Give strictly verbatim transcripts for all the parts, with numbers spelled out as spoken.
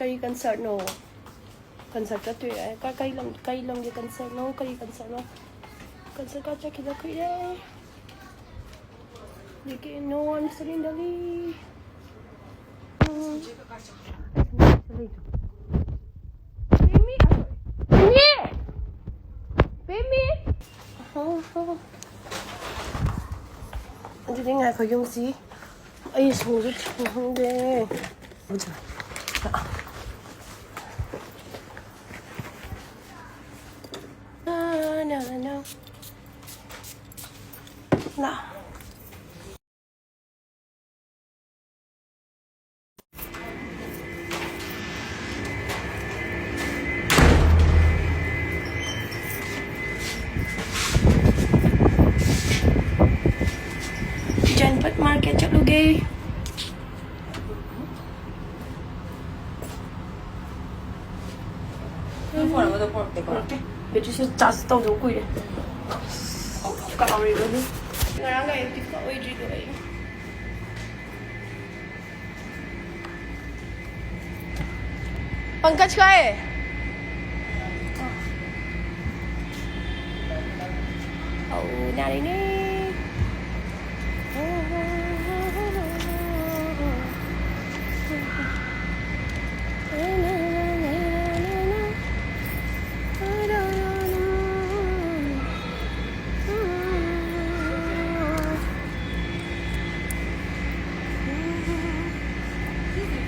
ꯀꯔꯤ ꯀꯟꯁꯔꯠꯅꯣ? ꯀꯟꯁꯔꯠ ꯆꯠꯇꯣꯏꯔꯦ꯫ ꯀ- ꯀꯔꯤ ꯂꯝ, ꯀꯔꯤ ꯂꯝꯒꯤ ꯀꯟꯁꯔꯠꯅꯣ? ꯀꯔꯤ ꯀꯟꯁꯔꯠꯅꯣ? ꯀꯟꯁꯔꯠꯀ ꯆꯠꯈꯤꯗ ꯀꯨꯏꯔꯦ꯫ ꯂꯤꯀꯦ, no one is in Delhi. ꯎꯝ꯫ ꯕꯦꯝꯃꯤ! ꯕꯦꯝꯃꯤ! ꯕꯦꯝꯃꯤ! ꯑꯗꯨꯗꯤ ꯉꯥꯏꯈꯣ, ꯌꯨꯝꯁꯤ ꯑꯩ ꯁꯨꯡꯁꯨ ꯊꯨꯡꯍꯟꯗꯦ꯫ ꯂꯥꯛ꯫ ꯖꯟꯄꯠ ꯃꯥꯔꯀꯦꯠ ꯆꯠꯂꯨꯒꯦ꯫ ꯅꯪ ꯐꯣꯟ ꯑꯃꯗꯣ ꯄꯣꯔꯛꯇꯦꯀꯣ? ꯄꯣꯔꯛꯇꯦ꯫ ꯕꯦꯇ꯭ꯔꯤꯁꯦ ꯆꯥꯔꯖ ꯇꯧꯗꯕ ꯀꯨꯏꯔꯦ꯫ ꯀꯥꯎꯔꯤꯕꯅꯤ꯫ ꯉꯔꯥꯡꯒ ꯑꯦꯛꯇꯤꯚꯀ ꯑꯣꯏꯗ꯭ꯔꯤꯗꯣ ꯑꯩ꯫ पंकज का है? Oh, not in it.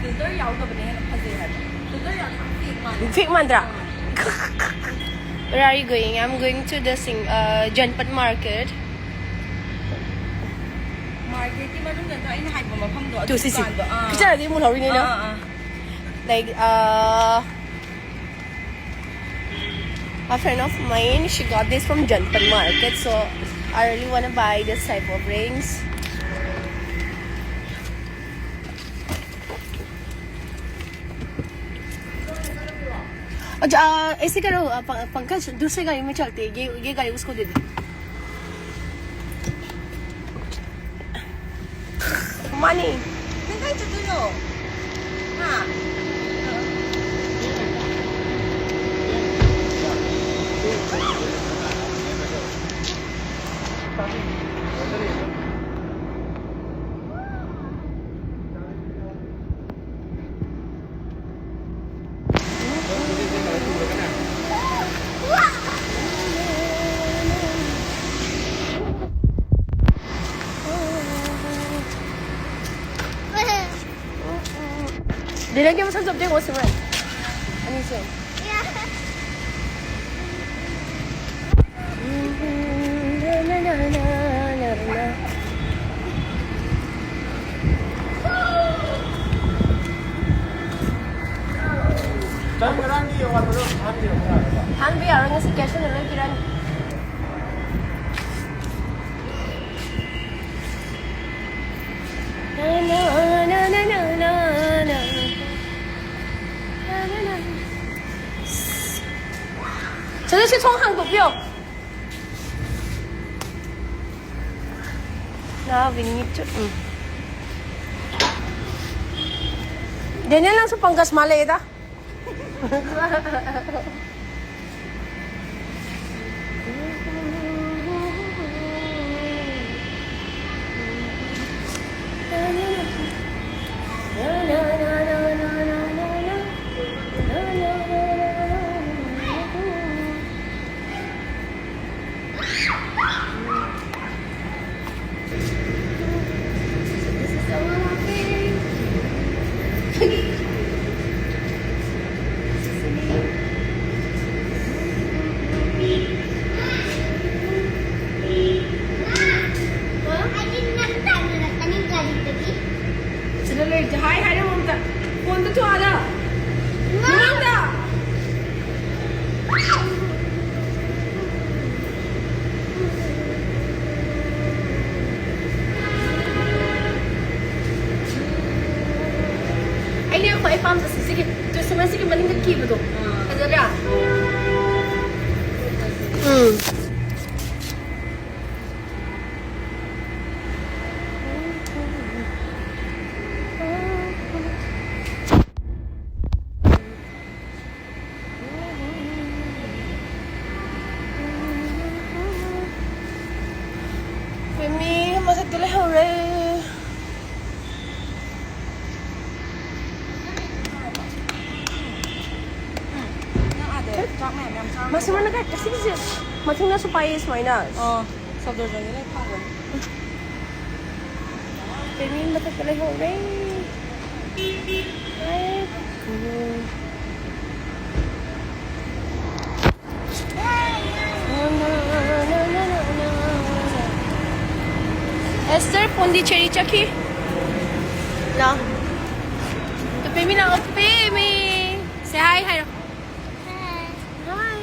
Filter ꯌꯥꯎꯗꯕꯅ ꯍꯦꯟꯅ ꯐꯖꯩ ꯍꯥꯏꯕ꯫ ꯐꯤꯜꯇꯔ ꯌꯥꯎꯗꯤ ꯌꯥꯝ ꯐꯦꯛ ꯃꯥꯜꯂꯦ꯫ ꯐꯦꯛ ꯃꯥꯟꯗ꯭ꯔꯥ? Where are you going? I'm going to the Sing, uh, Janpat Market. ꯃꯥꯔꯀꯦꯠꯀꯤ ꯃꯅꯨꯡꯗ ꯑꯩꯅ ꯍꯥꯏꯕ ꯃꯐꯝꯗꯣ, ꯑꯗꯨ ꯇꯨ, ꯁꯤ, ꯁꯤ꯫ ꯗꯨꯀꯥꯟꯗꯣ꯫ ꯑꯥ꯫ ꯄꯤꯛꯆꯔꯗꯤ ꯃꯨꯟꯍꯧꯔꯤꯅꯤꯅ꯫ ꯑꯥ, ꯑꯥ, ꯑꯥ꯫ Like, uh, A friend of mine, she got this from Janpat Market, so I really wanna buy this type of rings. अच्छा, आ, ऐसे करो, आ, प-, पंकज, दूसरे गाड़ी में चलते हैं, ये, ये गाड़ी उसको दे दे। Money. Nang kahit sa dulo. Ha? Dila niya masasabdi ko si Ren. Ano siya? Han bi arang si question na lang kiran. Sana si Song Hang Duk Pyo. Na, we need to. Mm. Daniel lang sa panggas mali ita. Sila Lloyd, hi, hi, Ramon. Phone to Tuada. Ramon. ꯑꯩꯅ ꯈ꯭ꯋꯥꯏ ꯄꯥꯝꯕꯁꯦ ꯁꯤꯒꯤ ꯇꯨꯁꯤꯃ ꯁꯤꯒꯤ ꯃꯅꯤꯡꯗ ꯀꯤꯕꯗꯣ꯫ ꯐꯖꯗ꯭ꯔꯥ? ꯎꯝ꯫ ꯃꯤ ꯃꯊꯛꯇ ꯂꯩꯍꯧꯔꯦ꯫ ꯃꯁꯤ ꯃꯅ ꯀꯥꯏ ꯀꯁꯤ ꯀꯁꯤ ꯃꯊꯪꯗꯁꯨ ꯄꯥꯏꯌꯦ ꯁꯨꯃꯥꯏꯅ꯫ ꯑꯣ, ꯁꯐꯗꯔꯖꯪꯒꯤ ꯂꯩ ꯐꯪꯕꯅꯤ꯫ ꯄꯦꯃꯤ ꯃꯊꯛꯇ ꯂꯩꯍꯧꯔꯦ꯫ ꯑꯦꯁꯇꯔ ꯄꯣꯟꯗꯤꯆꯦꯔꯤ ꯆꯠꯈꯤ꯫ ꯂꯥꯎ꯫ ꯇꯨꯄꯦꯃꯤ ꯂꯥꯛꯑꯣ, ꯇꯨꯄꯦꯃꯤ꯫ Say hi ꯍꯥꯏꯔꯣ꯫ Hi.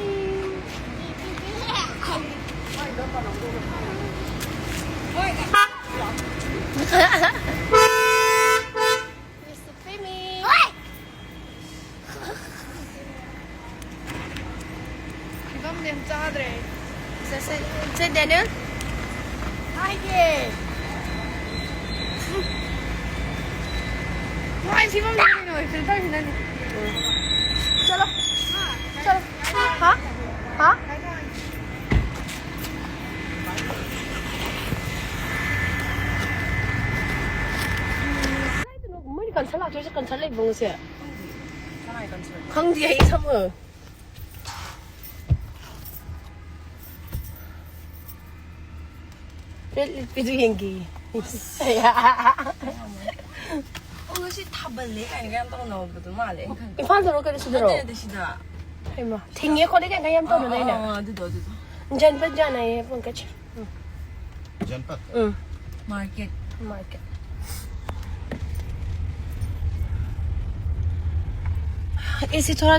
Mister Pimmy. ꯐꯤꯕꯝꯗꯤ ꯌꯥꯝ ꯆꯥꯗ꯭ꯔꯦ꯫ ꯁꯦ, ꯁꯦ, ꯁꯦ, ꯗꯦꯅꯤꯜ꯫ ꯍꯥꯏꯒꯦ꯫ ꯃꯥꯏ ꯐꯤꯕꯝꯗꯤ ꯀꯩꯅꯣ, filter ꯁꯤꯅꯅꯤ꯫ ꯆꯠꯂꯣ꯫ ꯆꯠꯂꯣ꯫ ꯍꯥ? ꯍꯥ? ꯀꯥꯏꯗꯅꯣ ꯃꯣꯏꯅ concert ꯂꯥꯛꯇꯣꯏꯁꯦ, concert ꯂꯩꯕ꯭ꯔꯣ ꯉꯁꯤ? ꯈꯪꯗꯦ ꯑꯩ ꯁꯝꯃ꯫ Red ꯂꯤꯠꯄꯤꯗꯨ ꯌꯦꯡꯒꯦ꯫ ꯑꯣ, ꯉꯁꯤ ꯊꯥꯕꯜꯂꯦ ꯀꯥꯏꯅꯒ ꯌꯥꯝ ꯇꯧꯅꯕꯗꯣ ꯃꯥꯜꯂꯦ ꯑꯩꯅ ꯈꯟꯕꯗ꯫ ꯏꯝꯐꯥꯜꯗꯔꯣ ꯀꯩꯅꯣ ꯁꯤꯗꯔꯣ? ꯅꯠꯇꯦ, ꯅꯠꯇꯦ, ꯁꯤꯗ꯫ ꯍꯩꯃꯥ, ꯊꯤꯡꯉꯦ ꯈꯣꯠꯂꯦ ꯀꯥꯏꯅꯒ ꯌꯥꯝ ꯑꯥ, ꯇꯧꯅꯗꯥꯏꯅꯦ? ꯑꯥ, ꯑꯥ, ꯑꯗꯨꯗꯣ, ꯑꯗꯨꯗꯣ꯫ जनपद जाना है पंकज। जनपद? ꯎꯝ꯫ Market. Market. AC थोड़ा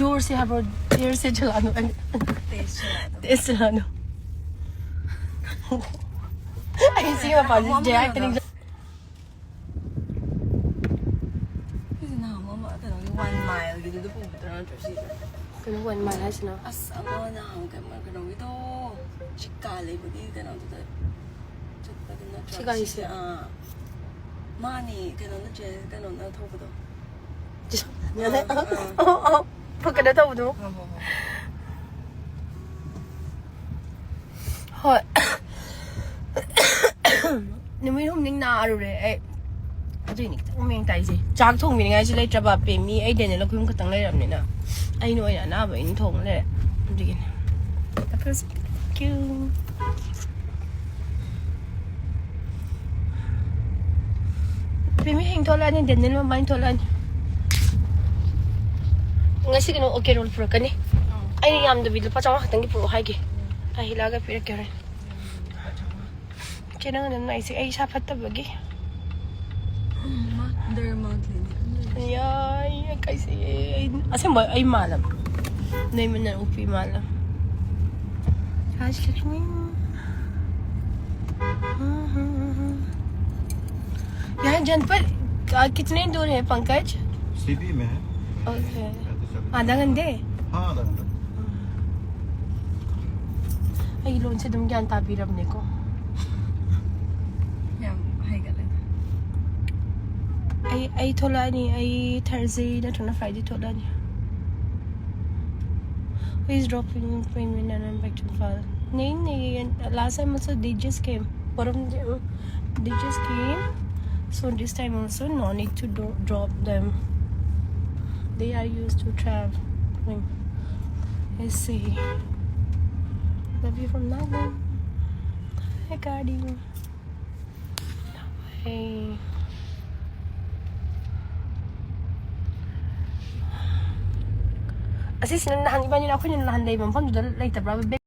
जोर से हवा, देर से चला दो। तेज चला दो। तेज चला दो। AC ꯃꯄꯥꯟꯁꯦ ꯃꯝꯃꯦ direct ꯅꯤꯡꯁꯤꯡ-, ꯁꯤꯁꯦ ꯅꯍꯥꯟꯃꯨꯛ ꯑꯃ ꯀꯩꯅꯣꯒꯤ One Mile ꯒꯤꯗꯨꯗ ꯄꯨꯕꯗꯨ ꯅꯠꯇ꯭ꯔꯣ ꯁꯤꯁꯦ? ꯀꯩꯅꯣ One Mile ꯍꯥꯏꯁꯤꯅ? ꯑꯁ, ꯑꯃ ꯅꯍꯥꯟ ꯀꯩꯅꯣ, ꯀꯩꯅꯣꯒꯤꯗꯣ, ꯆꯤꯀꯥ ꯂꯩꯕꯒꯤ ꯀꯩꯅꯣꯗꯨꯗ ꯆꯠꯄꯗꯨ ꯅꯠꯇ꯭ꯔꯣ? ꯁꯤ ꯒꯥꯔꯤꯁꯦ? ꯁꯤꯁꯦ, ꯑꯥ. ꯃꯥꯅꯤ, ꯀꯩꯅꯣ ꯅꯠꯇ꯭ꯔꯦ, ꯀꯩꯅꯣꯅ ꯊꯧꯕꯗꯣ. ꯑꯥ, ꯑꯥ. ꯑꯣ, ꯑꯣ, ꯀꯩꯅꯣ ꯇꯧꯕꯗꯣ? ꯍꯣꯏ, ꯍꯣꯏ, ꯍꯣꯏ. ꯍꯣꯏ. ꯅꯨꯃꯤꯠ ꯍꯨꯝꯅꯤ ꯅꯥꯔꯨꯔꯦ ꯑꯩ꯫ ꯑꯗꯨꯏꯅꯤ ꯈꯤꯇꯪ ꯃꯌꯦꯡ ꯇꯥꯏꯁꯦ꯫ ꯆꯥꯛ ꯊꯣꯡꯕꯤꯅꯤꯉꯥꯏꯁꯨ ꯂꯩꯇ꯭ꯔꯕ, ꯄꯦꯃꯤ ꯑꯩ ꯗꯦꯅꯦꯜ ꯑꯩꯈꯣꯏ ꯑꯍꯨꯝ ꯈꯛꯇꯪ ꯂꯩꯔꯕꯅꯤꯅ ꯑꯩꯅ ꯑꯣꯏꯅ ꯑꯅꯥꯕ ꯑꯩꯅ ꯊꯣꯡꯉ ꯂꯩꯔꯦ꯫ ꯑꯗꯨꯒꯤꯅꯦ꯫ That was cute. ꯄꯦꯃꯤ ꯍꯌꯦꯡ ꯊꯣꯛꯂꯛꯑꯅꯤ, ꯗꯦꯅꯦꯜ ꯃꯕꯥꯅꯤ ꯊꯣꯛꯂꯛꯑꯅꯤ꯫ ꯉꯁꯤ ꯀꯩꯅꯣ, OK roll ꯄꯨꯔꯛꯀꯅꯤ꯫ ꯑꯩꯅ ꯌꯥꯝꯗꯕꯤ ꯂꯨꯄꯥ ꯆꯥꯝꯃꯉꯥ ꯈꯛꯇꯪꯒꯤ ꯄꯨꯔꯛꯑꯣ ꯍꯥꯏꯒꯦ꯫ ꯑꯩ ꯍꯤꯂꯥꯒ ꯄꯤꯔꯛꯀꯦ ꯍꯣꯔꯦꯟ꯫ ꯆꯦ, ꯅꯪ ꯑꯗꯨꯝ ꯂꯩꯁꯦ, ꯑꯩ ꯏꯁꯥ ꯐꯠꯇꯕꯒꯤ꯫ ꯗꯔꯃꯥ ꯀ꯭ꯂꯤꯅꯤꯛ꯫ ꯌꯥꯏ, ꯀꯩꯁꯦ, ꯑꯩ ꯑꯁꯦꯡꯕ ꯑꯩ ꯃꯥꯜꯂꯝ꯫ ꯅꯣꯏ ꯃꯅꯥꯎꯄꯤ ꯃꯥꯜꯂꯝ꯫ आज कितनी? यहाँ जनपद, आ, कितने दूर है पंकज? सीबी में है। OK. पैंतीस चालीस। आधा घंटे? हाँ, आधा घंटा। ꯑꯩ ꯂꯣꯟꯁꯦ ꯑꯗꯨꯝ ꯒ꯭ꯌꯥꯟ ꯇꯥꯕꯤꯔꯕꯅꯦꯀꯣ꯫ ꯌꯥꯝ ꯍꯩꯒꯠꯂꯦꯗ꯫ ꯑꯩ ꯑꯩ ꯊꯣꯛꯂꯛꯑꯅꯤ꯫ ꯑꯩ Thursday ꯅꯠꯇ꯭ꯔꯒꯅ Friday ꯊꯣꯛꯂꯛꯑꯅꯤ꯫ Who is dropping payment and I'm back to Imphal? नहीं नहीं, last time also they just came. What, they just came. So this time also no need to do, drop them. They are used to traveling. Let's see. Love you from Nagaland. Hi, Cardi. Hey. ꯑꯁꯤꯁꯤꯅ ꯅꯍꯥꯟ ꯏꯕꯥꯅꯤꯅ ꯑꯩꯈꯣꯏꯅ ꯅꯍꯥꯟ ꯂꯩꯕ ꯃꯐꯝꯗꯨꯗ ꯂꯩꯇꯕ꯭ꯔꯥ?